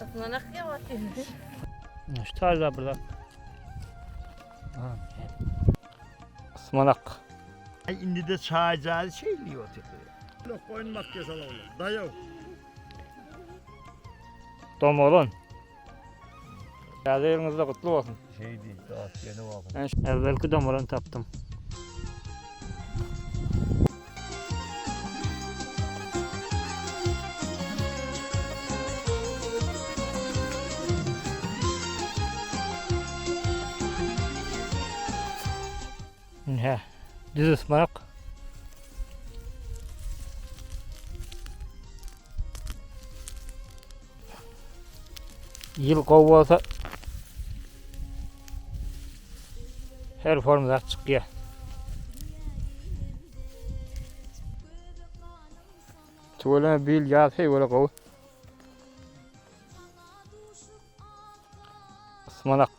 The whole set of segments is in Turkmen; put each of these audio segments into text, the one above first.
Ysmanak ýok otyryn. Şu taýda bir zat. Ysmanak. Ay indi de çay cay şey diyor otyr. Yok koyun makyaj alalım. Dayav. Domalan. Täze ýylyňyz da gutly bolsun. Şey değil, daha yeni var. Ben şu evvelki domalanı tapdym. Ine, düz ysmanak. Ýyl gowy bolsa her form zat çykýar. Tüweleme bil ýaz heý gowy. Ysmanak.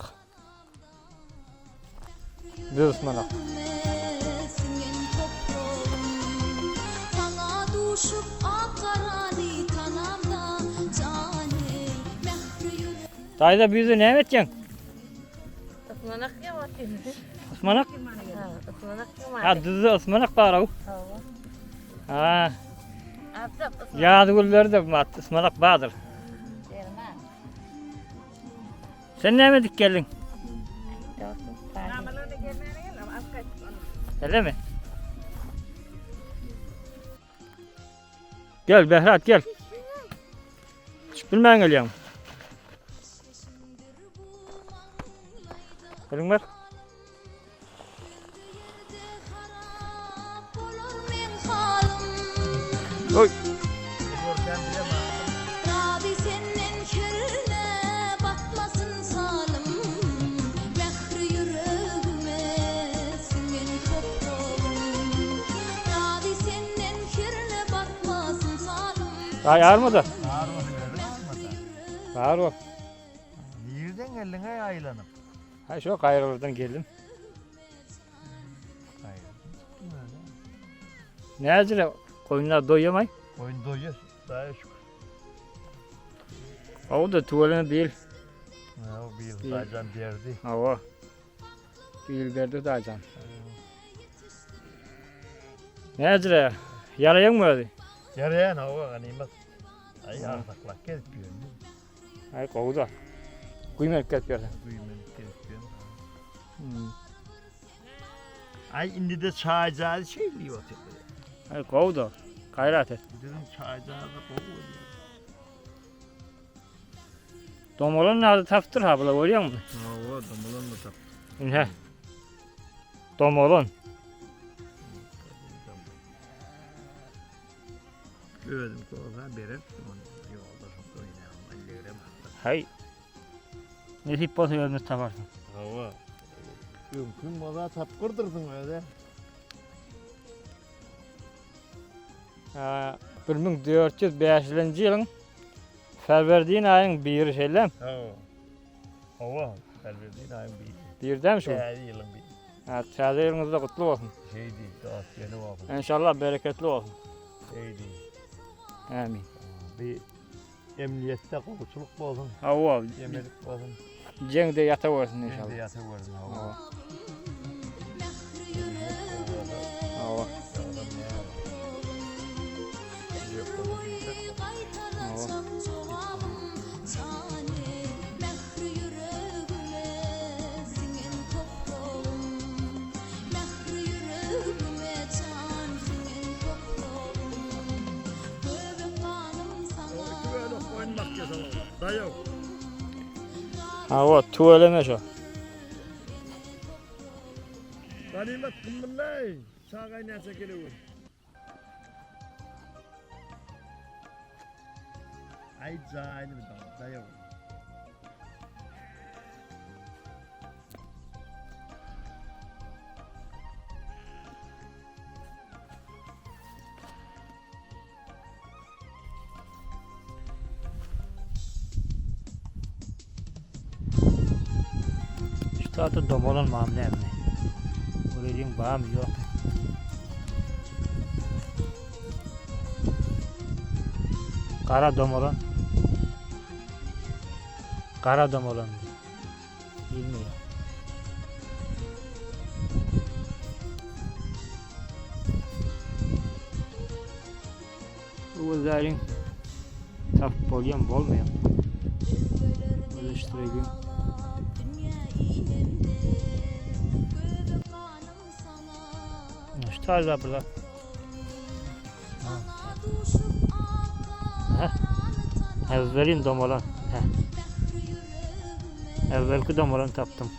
Düz ysmanak. Daýza bu ýerde näme etýäň? Ysmanak ýok otyryn. Ysmanak? Ha, ysmanak ýok. Ha düzde ysmanak bar aw. Hawa. Ha, Abzap ysmanak. ýaz günleri de mat ysmanak bardyr. Derman. Sen näme edip geldiň? Öyle mi? Gel Behrat gel. Çık bilmän gelýäň. Geliň bar. Oy. Razy senden kirine batmasyn salym, Mähri ýüregime siňen topragym. Razy senden kirine batmasyn salym. Ay ağırmadı. Ağırmadı, ağırmadı. Ağır o. Nereden geldin ay aylanıp? Ha şu gaýralardan geldim. Hayır. Näzire koyunlar doýamay. Koyun doyuyor. Daha şükür. O da tüweleme bil. Ha, o bir yıl Bir- daycan berdi. Hawa. Bil berdi daýjan. Näzire ýaraýaň mı özi? Yarayan hava ganimet. Ay arsaklak gezip ýörün. Ay gowy da. Güýmenip gelip ýörsen. Güýmenip gezip ýörün. Hmm. Ay indi de çay cay şey diyor otyr. Ay gowy da. Gaýrat et. Bizim çay cay da gowy bolýar. Domalan nady tapdyr ha bula görýäňmi? Hawa, domalan da tap. Ine. Domalan. Özüm koza berip, onu yoldaşım oynayalım, ellerim hatta. Hay. Nesip bolsa özüňiz taparsyň. Hawa. Mümkin bolsa tapgyrdyrsyn özi. Ha, 1405-nji ýylyň Ferverdin aýyň biri şeýlem. Hawa. Hawa, Ferverdin aýyň biri. Birdem şu. Täze ýylyň biri. Ha, täze ýylyňyz da gutly bolsun. Şey diý, dost ýene bolsun. Inşallah bereketli bolsun. Şey diý. Amin. Bir emniyetde gowçulyk bolsun, Hawa, yemelik bolsun. jeňde ýata bolsun Ýerde inşallah. ýata görsün, hawa. Hawa. Hawa. Daýaw. Hawa, tüweleme şo. Ganimet kymyllay. Çagay näçe gelewer. Ay jaýyny bir daýaw. Şu tarafta domalan mam näme? Oraya bam ýok. Gara domalan. Gara domalandy. Bilmeýän. Bu gözäriň tapyp bolýan bolmaýan. Özleşdireýin. Şu tarzda bir zat. Heh. Evvelin domalan. Heh. Evvelki domalan tapdym.